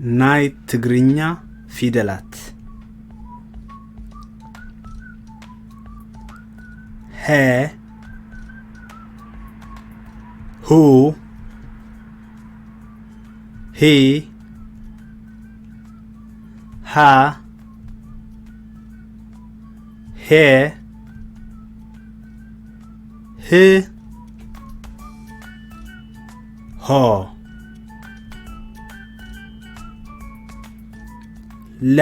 ናይ ትግርኛ ፊደላት። ሀ፣ ሁ፣ ሂ፣ ሃ፣ ሄ፣ ህ፣ ሆ። ለ፣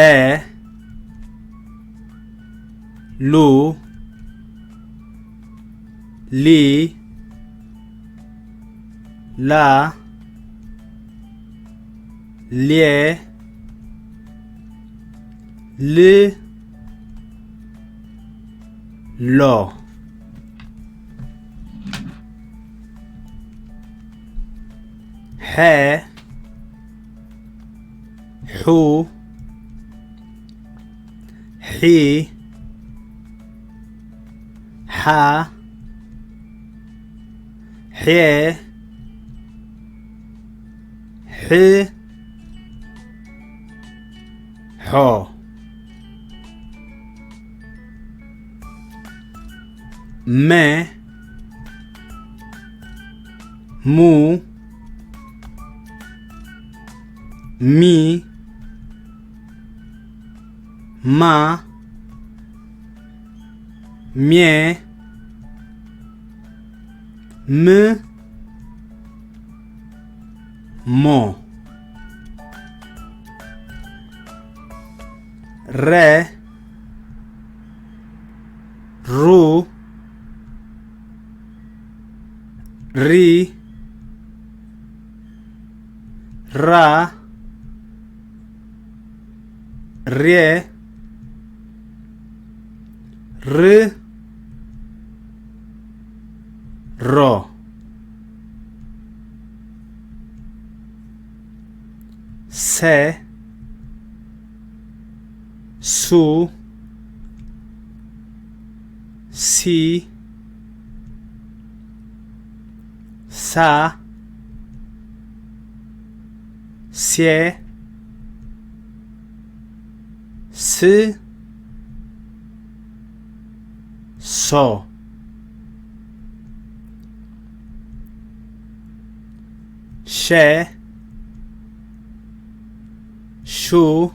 ሉ፣ ሊ፣ ላ፣ ሌ፣ ል፣ ሎ። ሐ፣ ሑ፣ ሒ፣ ሓ፣ ሔ፣ ሕ፣ ሖ። መ፣ ሙ፣ ሚ፣ ማ፣ ሜ፣ ም፣ ሞ። ረ፣ ሩ፣ ሪ፣ ራ፣ ሬ፣ ር፣ ሮ። ሰ፣ ሱ፣ ሲ፣ ሳ፣ ሴ፣ ስ፣ ሶ። ሸ፣ ሹ፣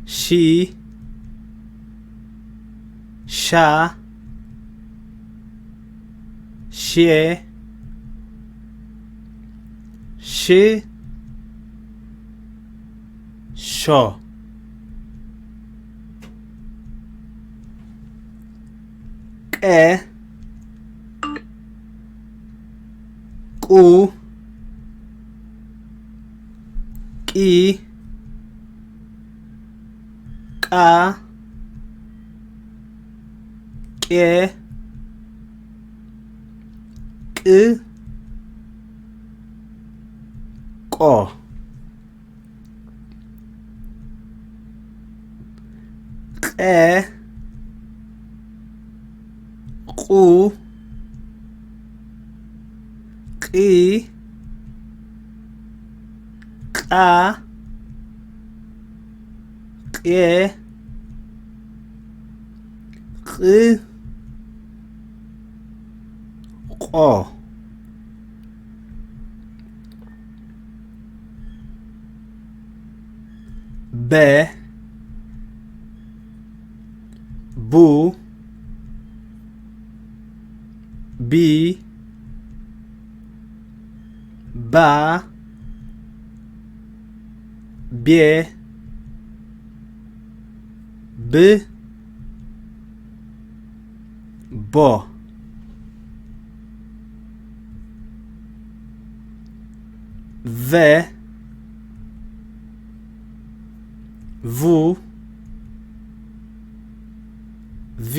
ሺ፣ ሻ፣ ሼ፣ ሽ፣ ሾ። ቀ፣ ቁ፣ ቂ፣ ቃ፣ ቄ፣ ቅ፣ ቆ። ቀ፣ ቁ፣ ቒ፣ ቃ፣ ቄ፣ ቕ፣ ቆ። በ፣ ቡ፣ ቢ፣ ባ፣ ቤ፣ ብ፣ ቦ። ቨ፣ ቩ፣ ቪ፣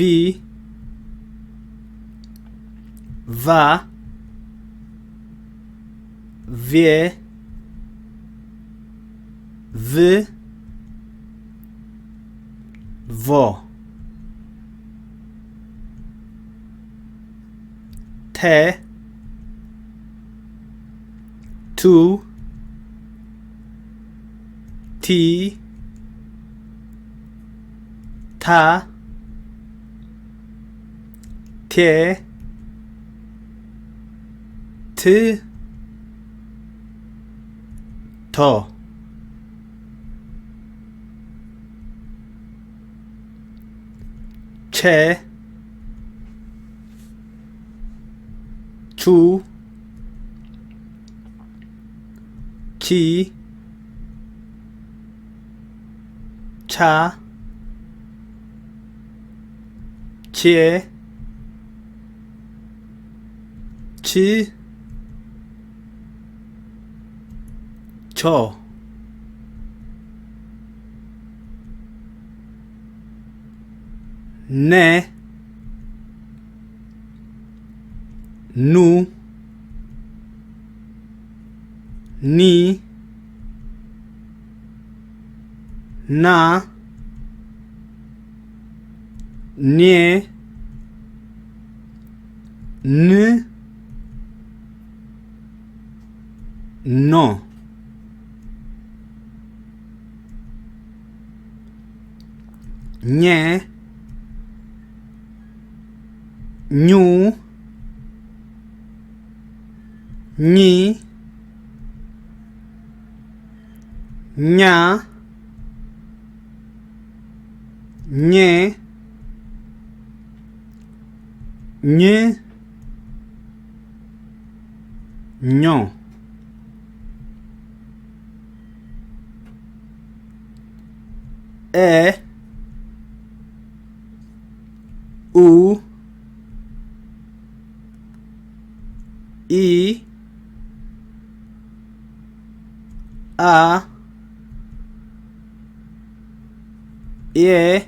ቫ፣ ቬ፣ ቭ፣ ቮ። ተ፣ ቱ፣ ቲ ታ ቴ ት ቶ ቸ ቹ ቺ ቻ ቼ ች ቾ ነ ኑ ኒ ና ኔ ን ኖ ኘ ኙ ኚ ኛ ኘ ኝ ኞ እ ኡ ኢ ኣ ኤ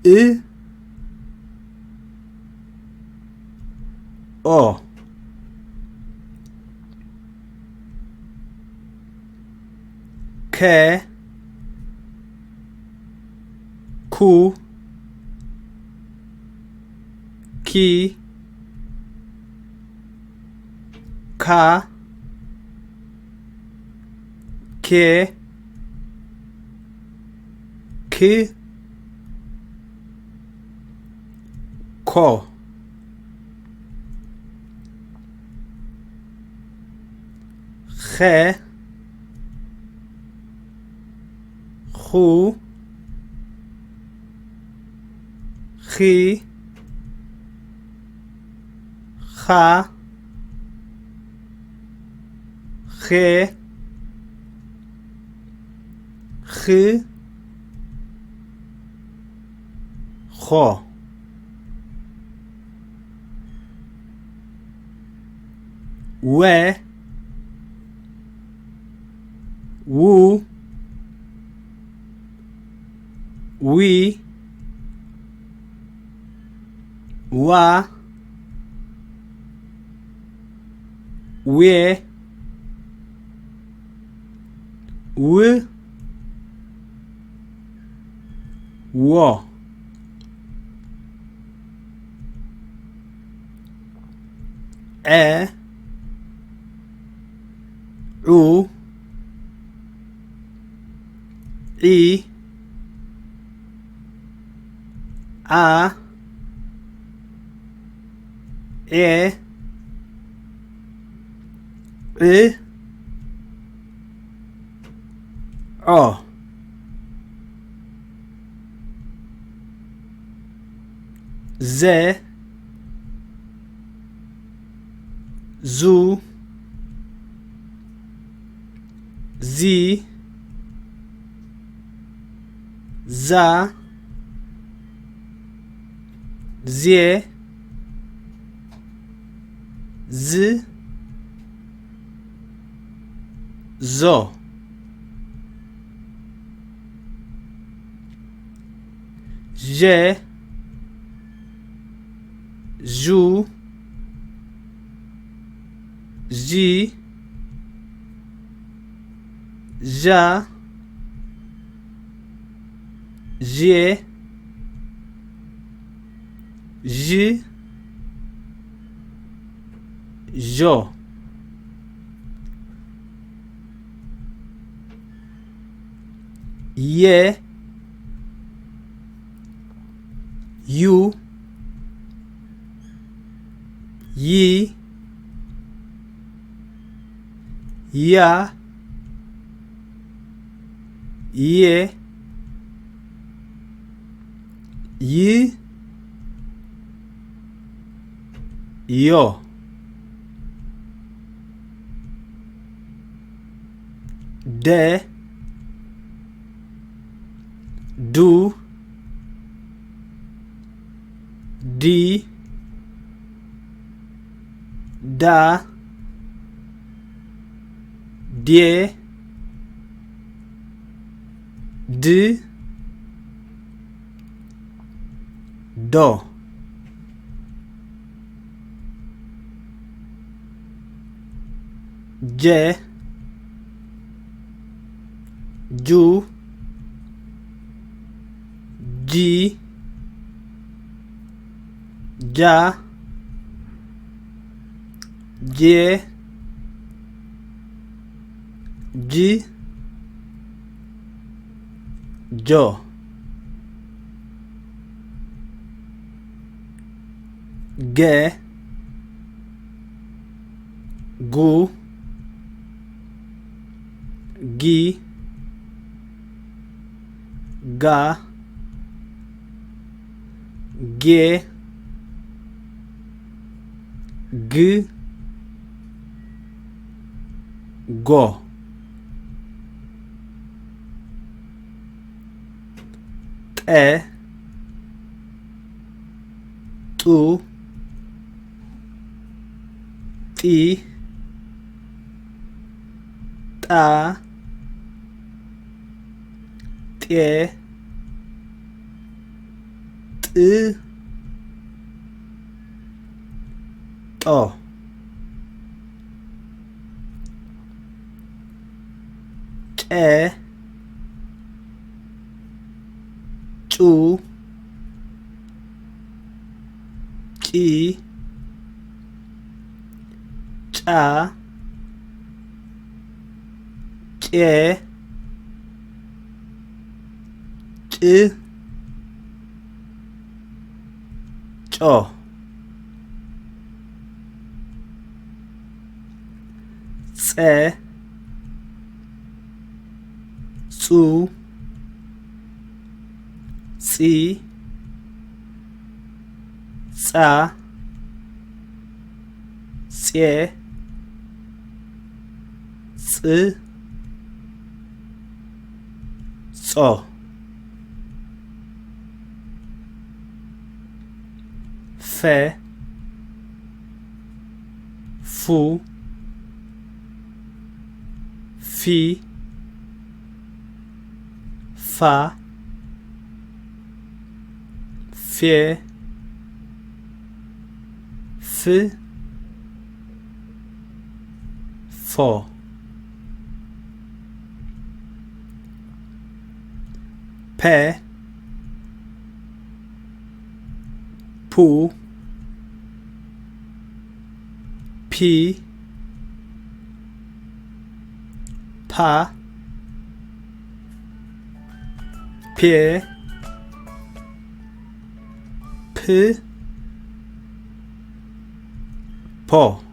እ ኦ ከ ኩ ኪ ካ ኬ ክ ኮ ኸ ኹ ኺ ኻ ኼ ኽ ኾ ወ ው ዊ ዋ ዌ ው ዎ ዐ ዑ ዒ ዓ ዔ ዕ ዖ ዘ ዙ ዚ ዛ ዜ ዝ ዞ ዠ ዡ ዢ ዣ ዤ ዥ ዦ የ ዩ ይ ያ የ ይ ዮ ደ ዱ ዲ ዳ ዴ ድ ዶ ጀ ጁ ጂ ጃ ጄ ጂ ጆ ገ ጉ ጊ ጋ ጌ ግ ጎ ጠ ጡ ጢ ጣ ጤ ጥ ጦ ጨ ጩ ጪ ጫ ጬ ጭ ጮ ጸ ጹ ጺ ጻ ጼ ጽ ጾ ፈ ፉ ፊ ፋ ፌ ፍ ፎ ፐ ፑ ፒ ፓ ፔ ፕ ፖ